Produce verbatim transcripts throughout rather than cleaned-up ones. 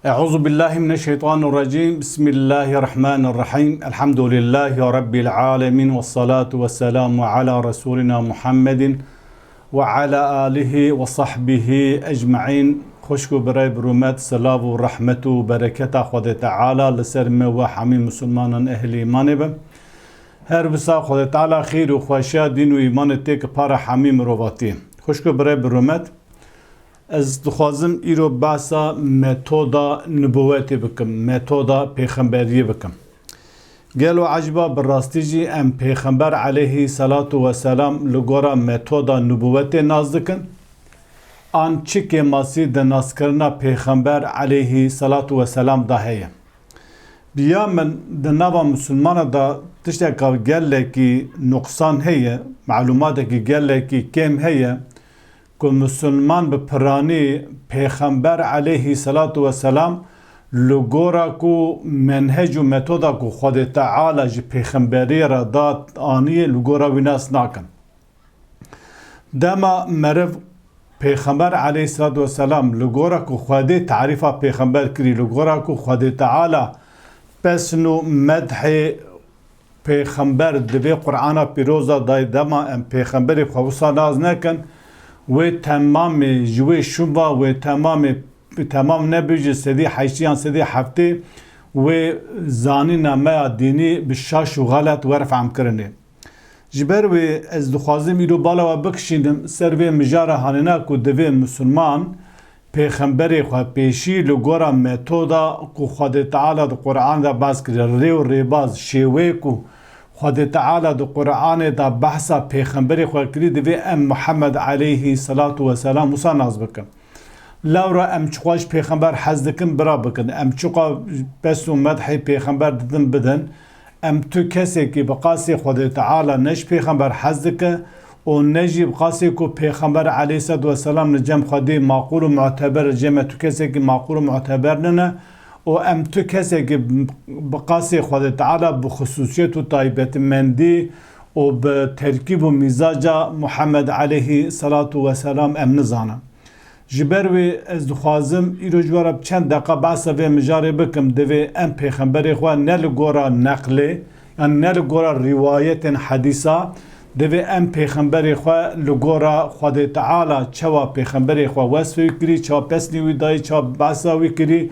Euzu billahi mineşşeytanirracim. Bismillahirrahmanirrahim. Elhamdülillahi rabbil alemin. Vessalatu vesselamu ala resulina Muhammedin ve ala alihi ve sahbihi ecmaîn. Xwişk û birayê bi rûmet, silav û rehmet û bereketa Xwedê Teala li ser me we hemî misilmanan ehlî îmanê be. Her wisa Xwedê Teala xêr û xweşiya dîn û îmanê têk para hemî mirovatiyê. Xwişk û birayê bi rûmet, ez dixwazim îro behsa metoda nubûwetê bikim, metoda pêxemberiyê bikim. Gelo eciba bi rastî jî em pêxember aleyhî selatu weselam li gora metoda nubûwetê nas dikin? An çi kêmasî di naskirina pêxember aleyhî selatu weselam de heye? Bi ya min di nava misilmana de tişteka gelekî nuqsan heye, malûmatekî gelekî kêm heye ku misilman bi piranî pêxember aleyhî selatu weselam li gora ku menhec û metoda ku Xwedê Teala ji pêxemberiyê re da aniyê li gora wî nas nakin. Dema meriv pêxember aleyhisselatu vesselam li gora ku Xwedê tarîfa pêxember kirî, li gora ku Xwedê Teala pesn û medhê pêxember di vê Qur'ana pîroza dayê, dema em pêxemberê xwe wisa nas nekin, wê temamê ji wê şûn va, wê temamê, temam nebê ji sedî heştê yan sedî heftê, wê zanîna me ya dînî bi şaş û xelet were fehmkirinê. Ji ber wê ez dixwazim îro bala we bikişînim ser vê mijara hanêna ku divê misilman pêxemberê xwe pêşî li gora metoda ku Xwedê Teala di Qur'an de behs kiriye, rê û rêbaz, şêweyê ku Xwedê Teala di Qur'anê de behsa pêxemberê xwe kirî, divê em Muhammed aleyhî selatu weselam wisa nas bikin. Lewra em çiqas ji pêxember hez dikin, bira bikin. Em çiqa pesn û medhê pêxember didin bidin. Em tu kesekî bi qasê Xwedê Teala ne ji pêxember hez dike û ne jî bi qasê ku pêxember aleyhisselatu vesselam li cem Xwedê maqûl û muteber, cem me tu kesekî maqûl û muteber nine û em tu kesekî bi qasê Xwedê Teala bi xisûsiyet û taybetmendî û bi terkîb û mîzaca Muhammed aleyhî selatu vesselam em nizanin. Ji ber wê ez dixwazim îro ji we re bi çend deqa behsa vê mijarê bikim. Divê em pêxemberê xwe ne li gora neqlê, yan ne li gora rîwayetên hedîsa, divê em pêxemberê xwe li gora Xwedê Teala çawa pêxemberê xwe wesfê wî kirî, çawa pesnê wî dayî, çawa behsa wî kirî,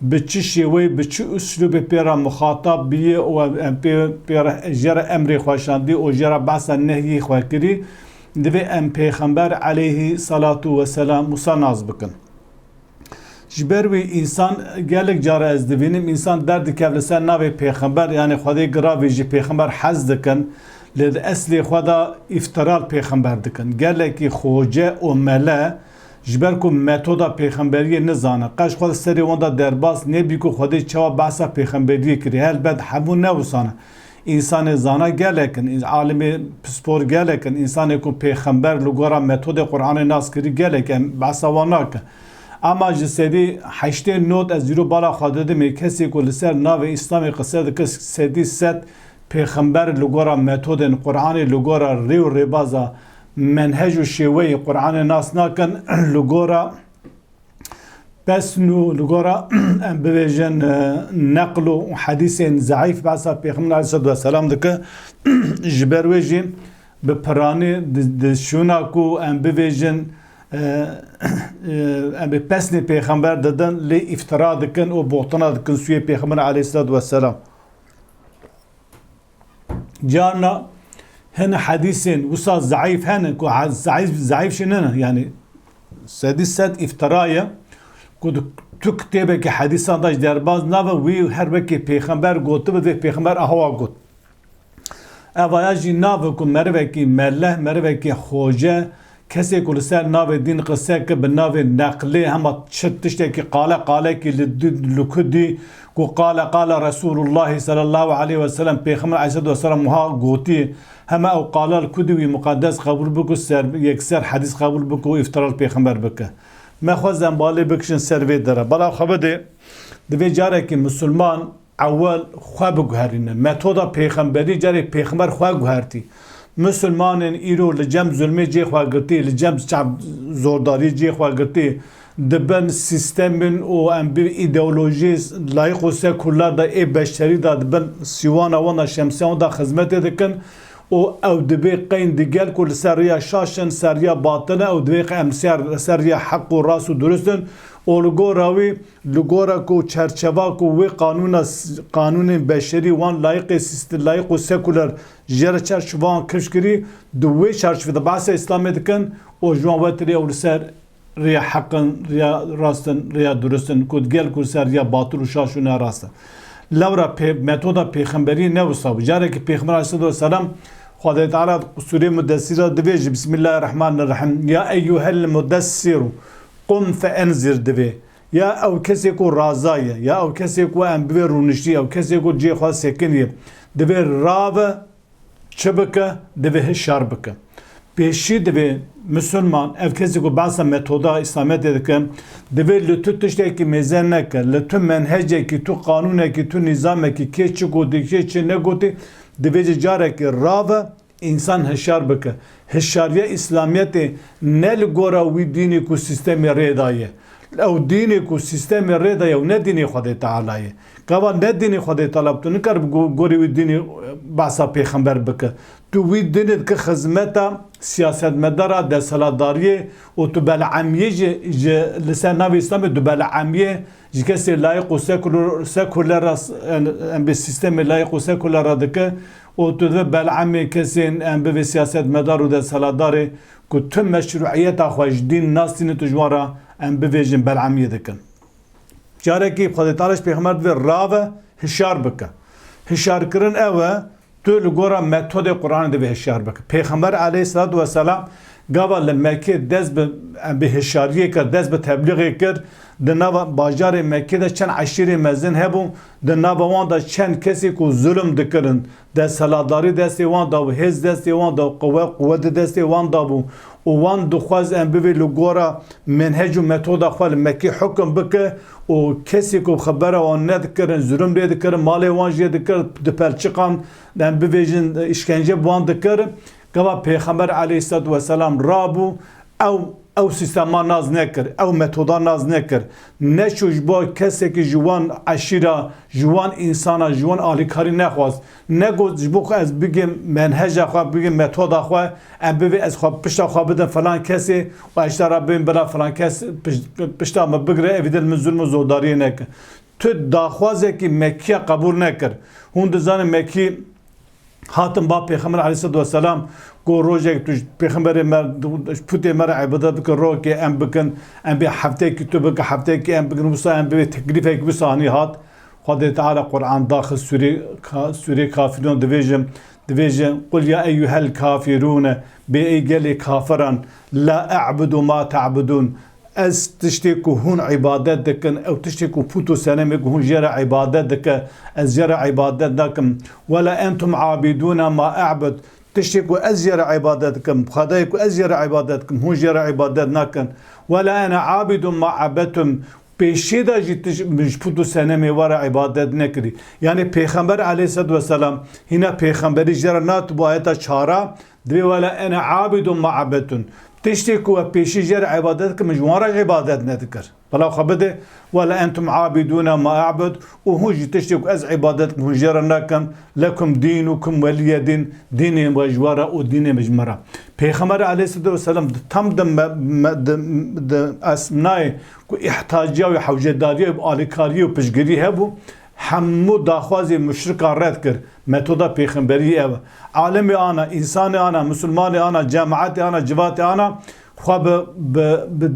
bi çi şêweyî, bi çi uslûbê pê re muxatab bîye û em pê, pê re, jê re emrê xwe şandî û jê re behsa nehyî xwe kirî, divê em pêxember aleyhî selatu weselam wisa nas bikin. Ji ber wî însan gelek cara ez dibînim, însan derdikeve li ser navê pêxember, yanî Xwedê giravî ji pêxember hez dikin, lê di eslê xwe de îftira li pêxember dikin. Gelekî xoce û mele ji ber ku metoda pêxemberiyê nizane, qe ji xwe di serê wan de derbas nebî ku Xwedê çawa behsa pêxemberiyê kirî. Helbet hemû ne wisa ne. Însanê zana gelek in, alimê pispor gelek in, însanê ku pêxember li gora metodê Qur'anê nas kirî gelek in, em behsa wan nakin. Ema ji sedî heştê nod ez îro bala xwe didimê, kesê ku li ser navê Îslamê qise dike, sedî sed pêxember li gora metodên Qur'anê, li gora rê û rêbaza menhec û şêweyê Qur'anê nas nakin, li gora pesn û li gora, em bibêjin, e, neql û hedîsên zeîf behsa Pêxember aleyhisselatu vesselam dike. Ji ber wê jî bi piranî di, di şûna ku em bibêjin, e, e, em bi pesnê Pêxember didin, lê îftira dikin û boxtina dikin sûyê Pêxember aleyhisselatu vesselam. Carna hin hedîsên wisa zeîf hene ku he-, zeîf, zeîf jî nene, yanî sedî sed îftira ye ku di tu kitêbekî hedîsan de jî derbas nabe, wî her wekî pêxember gotibe, vê pêxember ahawa got. Evaya jî nabe ku merivekî meleh, merivekî xoce, kesê ku li ser navê dîn qise ke bi navê neqlê hema çi tiştekî qale qalekî li dî, li ku dî ku qale qale Resûlullahî sallallahu aleyhi ve sellem, Pêxember aleyhisselatu vesselam wiha gotî, hema ew qala li ku dî wî muqedes qebûl biku, ser, yekser hedîs qebûl biku û îftira li Pêxember bike. Me xwest em balê bikişin ser vê dere. Bala xwe bidê, divê carekî misilman ewel xwe biguherîne. Metoda pêxemberî carê pêxember xwe guhertî. Misilmanên îro li cem zulmê cê xwe girtî, li cem çav-, zordarî cê xwe girtî, di bin sîstemên û em bi îdeolojiyê layîq û sekuler de ê beşerî de di bin sîwana wan de, şemsiya wan de xizmetê dikin û ew dibê qeyn digel ku li ser riya şaş in, ser riya batil in, ew dibê em ser, ser riya heq û rast û durust in û li gora wî, li gora ku çerçeva ku wê qanûna s-, qanûnên beşerî wan layîqê sîst-, layîq û sekuler jê re çarçovan kifş kirî, di wê çarçovê de behsa Îslamê dikin û ji wan wetirê ew li ser riya heq in, riya rast in, riya durust in, ku digel ku li ser riya batil û şaş û ne rast in. Lewra pê-, metoda pêxemberiyê ne wisa bû. Carekî Pêxember aleyhisselatu vesselam Xwedê Teala Sûrê Mudessîr de divê ji Bismillahirrahmanirrahim, "Ya eyyuhel mudessiru, qum fe enzir" divê. Ya ew kesê ku raza ye, ya ew kesê ku em bivê rûniştî, ew kesê ku cihê xwe sekiniye, divê rave çi bike, divê hişyar bike. Pêşî divê misilman, ev kesê ku behsa metoda Îslametê dike, divê li tu tiştekî mêze neke, li tu menhecekî, tu qanûnekî, tu nîzamekî, kê çi gotî, kê çi negotî, divê ji carekî rave, însan hişyar bike. Hişyariya Îslamiyetê ne li gora wî dînê ku sîstemê rê daye. Ew dînê ku sîstemê rê daye, ew ne dînê Xwedê Teala ye. Gava ne dînê Xwedê Teala, tu nikaribî go-, gorî wî dînê, e, behsa pêxember bike. Tu wî dînê dike xizmeta siyasetmedara desthilatdariyê û tu belemiyê ji, ji li ser navê Îslamê tu belemiyê ji kesê layîq û sekuler, sekuler re, em, em bi sîstemê layîq û sekuler re dike û tu divê belemê kesên em bivê siyasetmedar û desthilatdarê ku tu meşruiyeta xwe ji dîn nastîne, tu ji wan re em bivêjin belemiyê dikin. Carekî Xwedê Teala ji Pêxember divê rave hişyar bike. Hişyarkirin ew e, tu li gora metodê Qur'anê divê hişyar bike. Pêxember aleyhisselatu vesselam gava li Mekkê dest bi, em bi hişyariyê kir, dest bi teblîxê kir. Di nava bajarê Mekkê de çend eşîrê mezin hebûn, di nava wan de çend kesê ku zulm dikirin, desthilatdarî destê wan de bû, hêz destê wan de bû, quwe, quwet di destê wan de bû û wan dixwest em bivê li gora menhec û metoda xwe li Mekkê hukum bike û kesê ku xebera wan nedikirin, zulm lê dikirin, malê wan jê dikir, dipelçiqan, em bivêjin, îşkence bi wan dikir. Gava Pêxember aleyhisselatu vesselam rabû, ew, ew sîstema nas nekir, ew metoda nas nekir. Neçû ji bo kesekî ji wan eşîra, ji wan însana, ji wan alîkarî nexwest. Negot ji bo ku ez bigêm menheja xwe, bigêm metoda xwe, em bivê ez xwe pişta xwe bidim filan kesê û ez ji te re bêm bila filan kes piş-, pişta min bigire, evî dil min zulm û zordariyê neke. Tu daxwazekî Mekkiya qebûl nekir. Hûn dizanin Mekkî hatin ba Pêxember aleyhisselatu vesselam, got, "Rojek tu ji Pêxemberê me, ji putê me re îbadet bike, rokê em bikin, em bê heftekî tu bike, heftekî em bikin, wisa em bivê teklîfek wisa anî hat." Xwedê Teala Qur'an daxist sûrê Ka-, sûrê Kafirûn divêjin, divêjin, "Qul ya eyyuhel kafirûne, bê ey gelê kafiran, la a'budu ma ta'budûn." Ez tiştê ku hûn îbadet dikin, ew tiştê ku pût û senemê ku hûn jê re îbadet dike, ez jê re îbadet nakim. Wela entum abidûne ma a'bud. Tiştê ku ez jê re îbadet dikim, Xwedayê ku ez jê re îbadet dikim, hûn jê re îbadet nakin. Wela ene abidun ma abedtum. Pêşê de jî tij-, min ji pût û senemê we re îbadet nekirî. Yanî Pêxember aleyhisselatu vesselam hîna pêxemberî jê re nat bû ayeta çara, Divê wela ene abidun ma abedtun. Tiştê ku we pêşî jê re îbadet dikin, min ji wan re îbadet nedikir. Belav xwe bide, wela entum abidûne ma a'bud, û hûn jî tiştê ku ez îbadet dikim, hûn jê re nakin, lekum dînukum weliyye dîn, dînê we ji we re û dînê min ji min re. Pêxember aleyhisselatu vesselam di tam di me, me, di, di esnayê ku îhtiyaciya wî, hewcedariya wî, alîkariyê û piştgirî hebû, hemû daxwazê muşrika red kir. Metoda pêxemberî ev e. Alimê ana, însanê ana, misilmanê ana, cemaetê ana, civatê ana xwe bi, bi, bi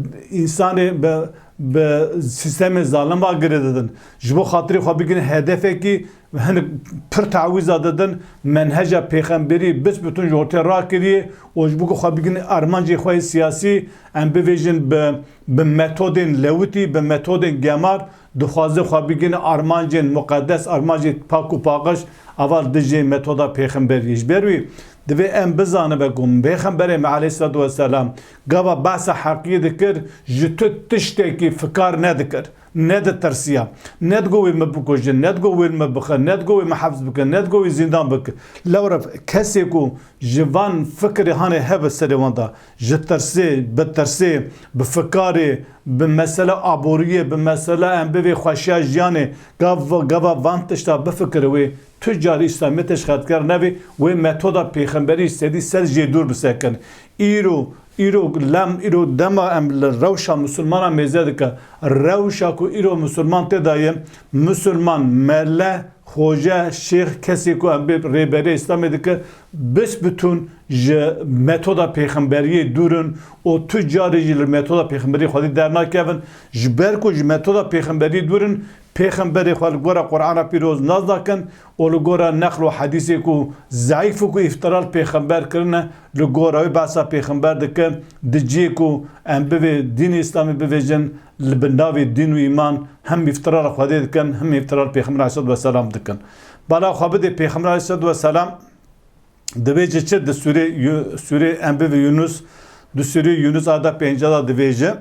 însanê, bi, bi sîstemê zalim ve girê didin. Ji bo xatirê xwe bigihînin hedefekî, hinek pir tawîza didin, menheca pêxemberî bisbitun ji ortê rakiriye û ji bo ku xwe bigihînin armancê xwe yê siyasî, em bivêjin bi, bi metodên lewitî, bi metodên gemar, dixwaze xwe bigihîne armancên muqedes, armancên pak û paqij, ava li dijî metoda pêxemberiyê. Ji ber wî divê em bizanibe ku Pêxemberê me aleyhisselatu vesselam gava behsa heqiyê dikir, ji tu tiştekî fikar nedikir. neditirsiya. Nedigot wê min bikujin, nedigot wê min bixin, nedigot wê min hefz bikin, nedigot wê zîndan bikin. Lewra kesê ku ji van fikirê hanê hebe serê wan de, ji tirsê, bi tirsê, bi fikarê, bi mesela aboriyê, bi mesela em bivê xweşiya jiyanê, gav-, gava van tişta bifikire wê, tu carî Îslamiyetê ji xetkar nevê, wê metoda pêxemberî sedî sed jê dûr bisekin. Îro, îro lem, îro dema em li rewşa misilmana mêze dike. Rewşa ku îro misilman tê de ye, misilman, mele, xoce, şêx, kesê ku em bê rêberê Îslamê dike, bisbitûn ji metoda pêxemberiyê dûr in û tu carî jî li metoda pêxemberiyê xwedî dernakevin. Ji ber ku ji metoda pêxemberiyê dûr in, Pêxemberê xwe li gora Qur'ana Pîroz nas nakin û li gora neql û hedîsê ku zeîf û ku îftira li pêxember kirine, li gora wê behsa pêxember dike, di cihê ku em bivê dînê Îslamê bivêjin, li bin navê dîn û îman hem îftira li Xwedê dikin, hem îftira li Pêxember aleyhisselatu vesselam dikin. Bala xwe bidê Pêxember aleyhisselatu vesselam, Dibêje çi di sûrê Yu-, sûrê em bivê Yunus, di sûrê Yunus ada pênca da dibêje,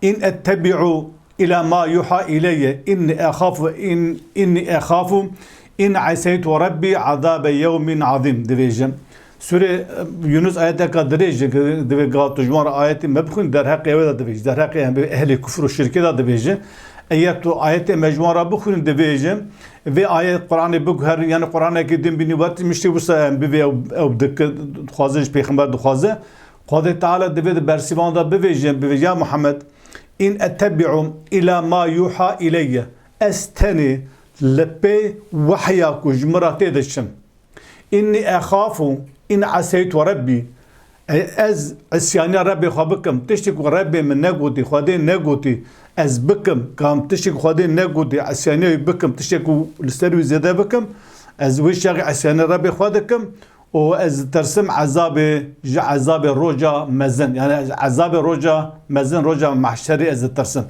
"In ettebi'u ila ma yuha ileyye, inni exafu, in, inni exafu in aseytu Rabbi azabe yewmin azîm," dibêje. Sûrê, e, Yunus ayeteka dirêj e, divê gava tu ji wan re ayetê me bixwîn, derheqê ew de dibêje, derheqê em bivê ehlê kufr û şirkê de dibêje. Eger tu ayetê me ji wan re bixwînî, dibêje, Vê ayet Qur'anê biguherin, yani Qur'anekî din bînî, wet miştî wisa em bivê ew, ew dike, dixwaze ji pêxember dixwaze. Xwedê Teala divê di bersîvan de bivêje, bivê, "Ya Muhammed, in ettebi'u ila ma yuha ileyye." Ez tenê li pê wehya ku ji min re tê diçim. "Inni exafu in aseytu Rebbi." E, ez isyaniya Rebbê xwe bikim, tiştê ku Rebbê min negotî, Xwedê negotî, ez bikim, ka em tiştê ku Xwedê negotî, isyaniya wî bikim, tiştê ku li ser wî zêde bikim, ez wê çaxê isyaniya Rebbê xwe dikim û ez ditirsim ezabê, ji ezabê roja mezin, yani ez ezabê roja mezin, roja mehşerê ez ditirsim.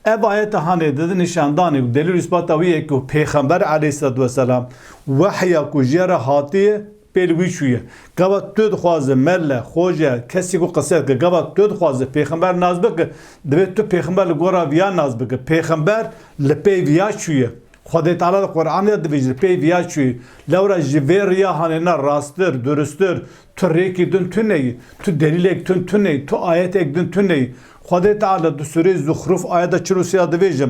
Ev ayeta hanê dide nîşandanê û delîl û îsbata wî ye ku Pêxember aleyhisselatu vesselam wehya ku jê re hatiye, pêl wî çûye. Gava tu dixwaze mele, xoce, kesî ku qise dike, gava tu dixwaze pêxember nas bike, divê tu pêxember li gora viya nas bike. Pêxember li pê viya çûye. Xwedê Teala di Qur'anê de divê ji pê viya çûye. Lewra ji vê riya hanêna rastir, durustir, tu rêkî din tuneyî, tu delîlek tun tuneyî, tu ayetek din tuneyî. Xwedê Teala di surê Zuxruf ayeta çil û sê de divêje,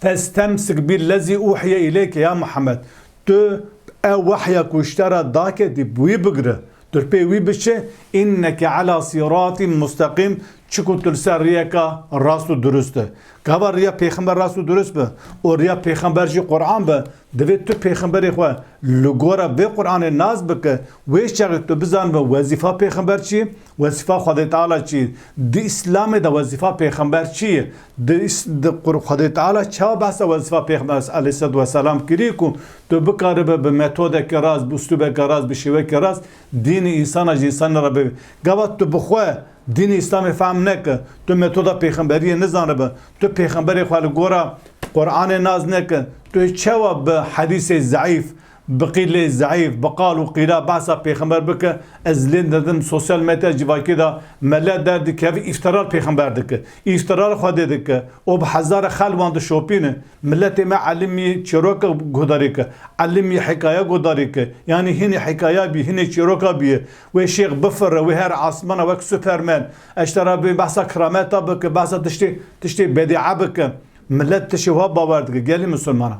"Festemsik billezî uhiye ileyke ya Muhammed." Tu ev wehya ku ji te re daketî, bi wî bigire. Tu pê wî biçe, "Inneke ala siratin musteqîm." Çiku tu li ser riyeka rast û durust e. Gava riya pêxember rast û durust be û riya pêxember jî Qur'an be, divê tu pêxemberê xwe li gora vê Qur'anê nas bike, wê çaxê tu bizanibe wezîfa pêxember çi ye? Wezîfa Xwedê Teala çi ye? Di Îslamê de wezîfa pêxember çi ye? Di Îs-, di Qur-, Xwedê Teala çawa behsa wezîfa Pêxember aleyhisselatu vesselam kirî ku tu bikaribe bi metodeke rast, bi uslûbeke rast, bi şêweke rast dînê însana ji însanê re bivê? Gava tu bi xwe dînê Îslamê fehm neke, tu metoda pêxemberiyê nizanibe, tu pêxemberê xwe li gora Qur'anê nas neke, tu çawa bi hedîsê zeîf, bi qîlê zeîf, bi qal û qîla behsa pêxember bike, ez lê didim sosyal medya civakê de mele derdikeve îftira li pêxember dike, îftira li Xwedê dike û bi hezare xelk wan dişopîne. Miletê me elimî çîroka guhdarî ke, elimî hikaya guhdarî ke, yanî hinê hikaya bî, hinê çîroka bîye. Wê şêx bifire, wê her asmana wek Superman. Eştera bê behsa kirameta bike, behsa tiştê, tiştê bedîe bike. Milet tiştê wa bawer dike, gelî misilmana.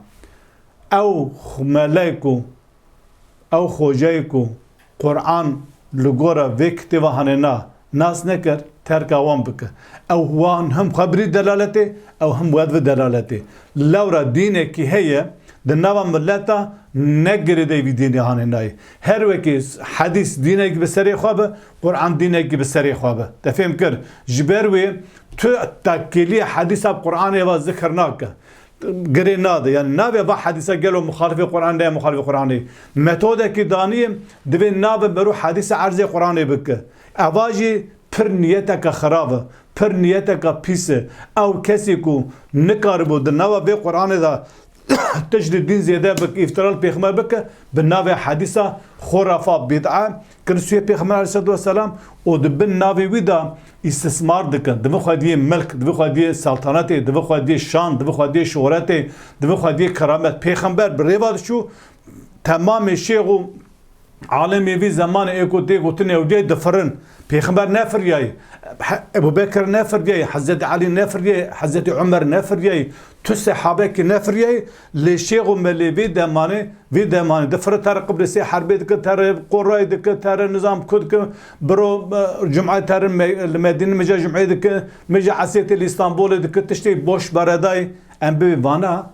Ew xu-, meleyku, ew xoceyku Qur'an li gora vê kitêba hanêna nas nekir, terka wan bike. Ew wan him xwe birî delaletê, ew him we divê delaletê. Lewra dînekî heye, di nava mileta ne girêdayî vî dînê hanênayê. Her wekî s-, hedîs dînekî bi serê xwe be, Qur'an dînekî bi serê xwe be. Te fêm kir? Ji ber wê tu tekêliyê hedîsa bi Qur'anê ve zikir nake. Girê nade. Yani navê va hedîsa gelo muxalifê Qur'an ne, muxalifê Qur'anê. Metodekî daniyê, divê navê merû hedîsa erzê Qur'anê bike. Eva jî pir niyeteke xirab e, pir niyeteke pîs e. Ew kesî ku nikaribû di nava vê Qur'anê de tişt li dîn zêde bike, îftira li pêxember bike, bi navê hedîsa xurafa, bid'a, kirin sûyê pêxember aleyhisselatu vesselam û di bin navê wî de îstismar dikin. Divê xwediyê milk, divê xwediyê seltanetê, divê xwediyê şan, divê xwediyê şohretê, divê xwediyê keramet. Pêxember bi rêva diçû, temamê şêx û alemê vî zemanê ê ku tê gotin Ewliyayê difirin. Pêxember nefiriyayî. He-, Ebu Bekir nefiriyayî. Hezretî Elî nefiriyayî. Hezretî Umer nefiriyayî. Tu sehabekî nefiriyayî. Lê şêx û melê vî demanê, vî demanê difirin, tere Qibrisê herbê dike, tere qorayê dike, tere nizam ku dike, biro, e, cum'e tere me-, li Medînê meca cum'eyê dike, meca esê tê li Îstanbulê dike, tiştê boş beredayê. Em bibê vana,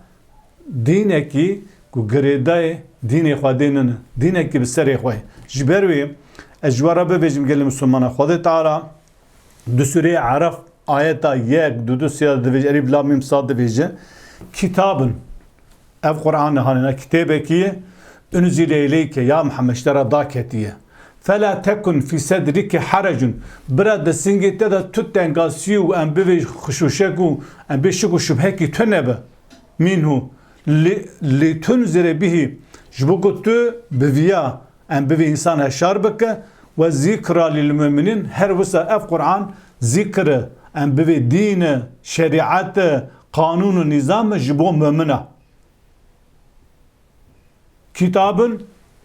dînekî ku girêdayê dînê Xwedê nîne, dînekî bi serê xwe ye. Ji ber wê ez ji we re bibêjim gelê Misilmana, Xwedê Teala di Sûreyê Eraf ayeta yek, du, du, sê divêje, Elîf Lam Mîm Sad divêje, Kitabun, ev Qur'an hanê, kitêbekî ye, unzile ileyke, ya Mihemed, ji te re daketiye. Fela tekun fî sedrike herecun, bira di singê te de tu tengasî û em bivê xişûşek û em bê şik û şubhekî tu nebe. Minhu li, li tunzire bihî, ji bo ku tu bi viya em bivê însan heşar bike, we zîkra lil mu'minîn, her wisa ev Qur'an zîkir e, em bivê dîn e, şerîet e, qanûn û nîzam e ji bo mu'mina. Kitabun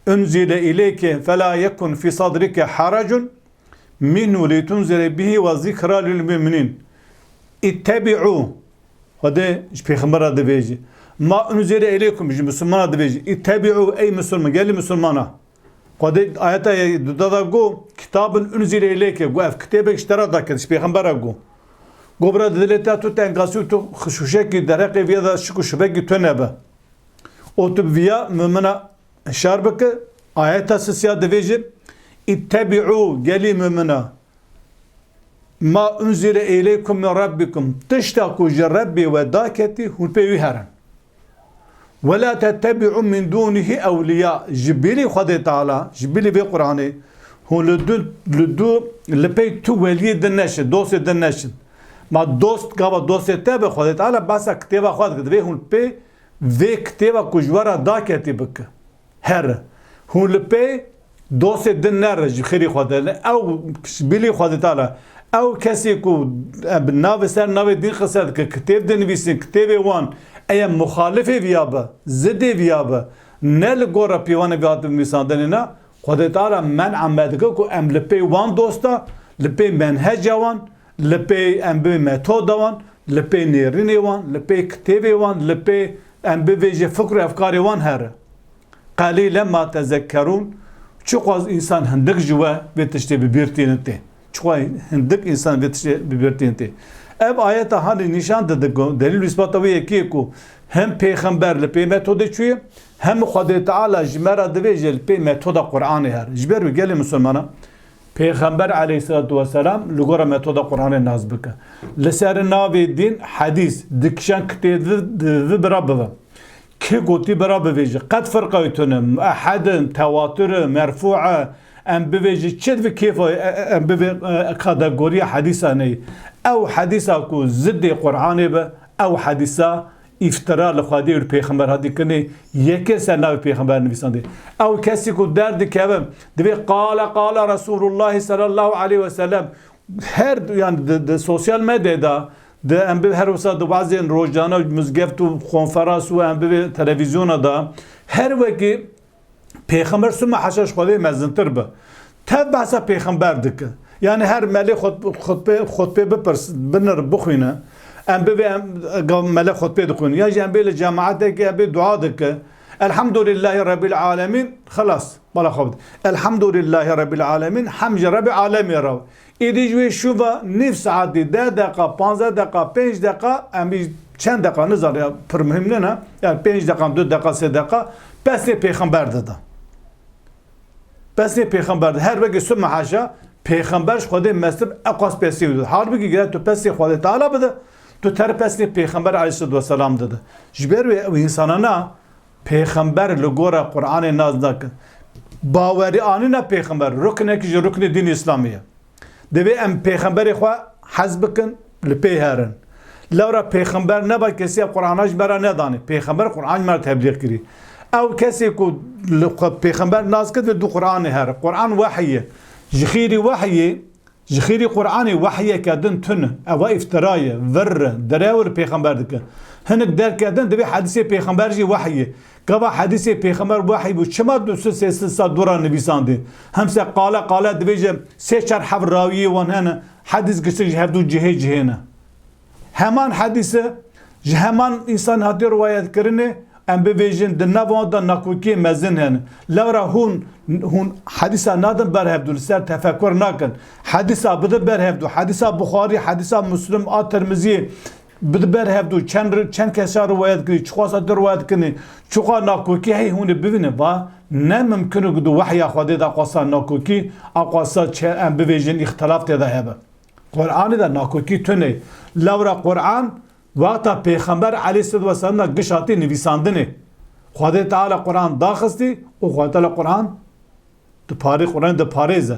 unzile ileyke fela yekun fî sadrike haracun minhu litunzire bihi ve zikra lil mu'minin. İttebi'u. Xwedê ji pêxembera divêjî. Ma unzile ileykum, ji misilmana divêjî. İttebi'u, ey misilman, gelî misilmana. Xwedê ayeta ye duda da go, kitabun unzile ileyke, go ev kitêbek ji te re dakir, ji pêxembera go. Go bira di dilê te tu tengasî û tu xişûşekî derheqê viya de şik û şubekî tu nebe. Û tu bi viya mumina hişar bike, ayeta sisiya divêje, "Îttebi'û, gelî mumina, ma unzile îleykum min rabbikum, tişta ku ji Rebbê we daketî, hûn pê wî herin. Ve la tettebi'û min dûnihî ewliya, ji bilî Xwedê Teala, ji bilî vê Qur'anê, hûn li du, li du, li pey tu weliyê din neşin, dostê din neşin." Ma dost, gava dostê te be, Xwedê Teala behsa kitêba xwe dike, divê hûn pê vê kitêba ku ji we re daketî bike. Here. Hûn li pê dostê din nere ji xêrî Xwedê. Ew bilî Xwedê Teala. Ew kesê ku, e, bi navê ser navê din qise dike, kitêb dinivîsin, kitêbê wan, eye muxalifê viya be, zidê viya be, ne li gora pîvanê vê hatin nivîsandinê ne, Xwedê Teala men'a me dike ku em li pê wan dosta, li pê menheca wan, li pê em bê metoda wan, li pê nêrînê wan, li pê kitêbê wan, li pê em bivêje fikr û efkarê wan here. Qelîlen ma tezekkerûn, çiqas însan hindik ji we vê tiştê bi bîr tînin tê. Çiqas hindik însan vê tiştê bi bîr tînin tê. Ev ayeta hanê nîşan dide ku delîl û îsbata wê yekê ye ku hem pêxember li pê metodê çûye, hem Xwedê Teala ji me re divêje li pê metoda Qur'anê here. Ji ber wê gelê misilmana Pêxember aleyhisselatu vesselam li gora metoda Qur'anê nas bike. Li ser navê dîn hedîs, di kişan kitêb di, di, di bira bibe. Kê gotî bira bivêje. Qet firqe wî tune, ehed in, tewatur e, merfû e, em bivêje çi divê kêfa, e, e, em bivê, e, kategoriya hedîsa neyê. Ew hedîsa ku zidê Qur'anê be, ew hedîsa îftira li Xwedê û li Pêxember hatî kirinê, yekê ser navê Pêxember nivîsandê. Ew kesî ku derdikeve, divê qale qale Resûlullahî sallallahu aleyhi ve sellem, her, yani di, di sosyal medyayê de, di em bi her wisa di wezên rojane û mizgeft û konferans û em bibê televîzyona de, her wekî Pêxember suma haşa ji Xwedê mezintir be. Tev behsa pêxember dike. Yani her melê xut-, xutbê, xutbê bipirs, binir, bixwîne. Em bibê em, gav mele xutbê dixwîne. Ya jî em bê li cemaetekê em bê dua dike. Elhamdulillahî Rebbil Alemîn. Xelas. Bala xwe bide. Elhamdulillahî Rebbil Alemîn. Hem ji Rebbê Alemê re. Êdî ji wê şûva nîv saetî, deh deqa, panzdeh deqa, pênc deqa, em bî çend deqa nizane, ya pir muhîm nîne, yani pênc deqa, du deqa, sê deqa, pesnê pêxember dide. Pesnê pêxember dide. Her wekî suma haşa pêxember ji Xwedê mestir eqas pesnê wî dide. Halbikî gere tu pesnê Xwedê Teala bide, tu ter pesnê pêxember aleyhisselatu vesselam dide. Ji ber wê ew însanana pêxember li gora Qur'anê nas nake. Bawerî anîna pêxember, ruknek ji ruknê dîn Îslamê ye. Divê em pêxemberê xwe hez bikin, li pê herin. Lewra pêxember neba kesî ev Qur'ana ji me re nedanê. Pêxember Qur'an ji me re teblîx kirî. Ew kesê ku li xwe pêxember nas kir, li du Qur'anê here. Qur'an wehy ye. Ji xêrî wehy ye, ji xêrî Qur'anê wehyeke din tune. Ewa îftira ye, vir e, direwir pêxember dike. Hinek derke din divê hedîsê pêxember jî wehy ye. Gava hedîsê pêxember wehy bû, çima du sed sê sed sal dû re nivîsandî? Hemse qale qale divê ji sê çar heft rawiyê wan hene, hedîs giştik ji hevdû cihê cihê ne. Heman hedîse ji heman însan hatiye riwayet kirinê, em bivêjin di nava wan de nakokiyê mezin hene. Lewra hûn, hûn hedîsa nadin ber hevdû, li ser tefekur nakin. Hedîsa bidin ber hevdû, hedîsa Buxarî, hedîsa Muslim a Tirmiziyê bidin ber hevdû, çend ri-, çend kesa riwayet kirî, çiqas hatiye riwayet kirinê, çiqa nakokî hey hûn ê bivînin. Va ne mimkin e ku di wehya Xwedê de qasa nakokî, a qasa çe-, em bivêjin îxtilaf tê de hebe. Qur'anê de nakokî tune. Lewra Qur'an wexta Pêxember aleyhisselatu vesselam de giş hatî nivîsandinê. Xwedê Teala Qur'an daxistî û Xwedê Teala Qur'an diparê-, Qur'an diparêze.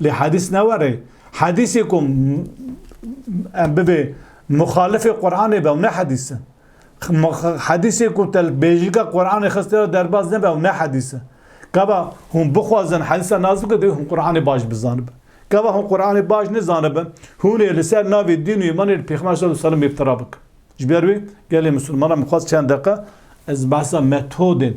Lê hedîs ne were. Hedîsê ku m-, em bivê muxalifê Qur'anê be, ew ne hedîs e. Hedîsê ku te li bêjîka Qur'anê xistê re derbas nebe, ew ne hedîs e. Gava hûn bixwazin hedîsa nas bikin, divê hûn Qur'anê baş bizanibin. Gava hûn Qur'anê baş nizanibin, hûn ê li ser navê dîn û îmanê li Pêxember sallallahu aleyhi ve sellem îftira bikin. Ji ber wê gelê misilmana min xwest çend deqe ez behsa metodên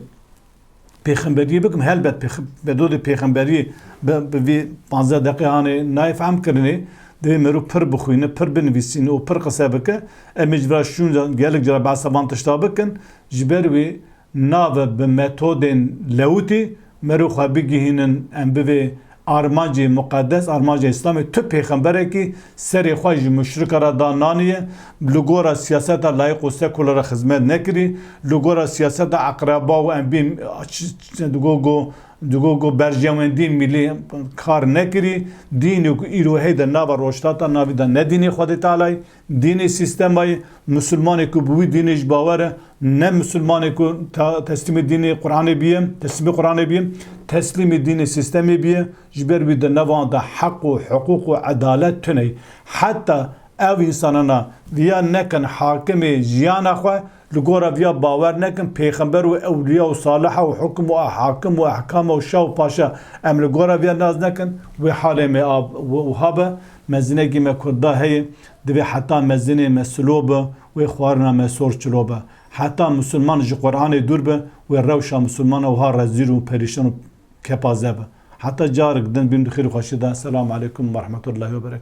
pêxemberiyê bikim. Helbet pêx-, metodê pêxemberiyê bi, bi vê panzdeh deqê hanê nayê fehm kirinê. Divê meriv pir bixwîne, pir binivîsîne û pir qise bike. Em ê ji vira şûn gelek cara behsa van tişta bikin. Ji ber wê nave bi metodên lewitî meriv xwe bigihînin, em bivê armancê muqedes, armanca Îslamê. Tu pêxemberekî serê xwe ji muşrika re da naniye, li gora siyaseta layîq û sekulara xizmet nekirî, li gora siyaseta eqreba û em bî, ç-, ç-, digo go, digo go berjewendî milî kar nekirî, dînê ku îro hey de nava rojhilata navî de ne dînê Xwedê Tealayê, dînê sîstemayê, misilmanê ku bi wî dînê ji bawer e, ne misilmanê ku ta-, teslîmê dînê Qur'anê biye, teslîmê Qur'anê biye, teslîmê dînê sîstemê biye, ji ber wî di nevan de heq û hiqûq û edalet tune ye. Heta ev însanana viya nekin hakimê jiyana xwe, li gora viya bawer nekin, pêxember û ewliya û saliha û hukm û hakim û ehkama û şah û paşa, em li gora viya nas nekin, wê halê me a-, wi-, wiha be, mezinekî me Kurda heye, divê heta mezinê me silo be, wê xwarina me sor çilo be. Heta misilman ji Qur'anê dûr be, wê rewşa misilmana wiha rezîl û perîşan û kepaze be. Heta carek din bîn di xêr û xweşî de. Selamu aleykum ve rahmetullahi ve berekatuhu.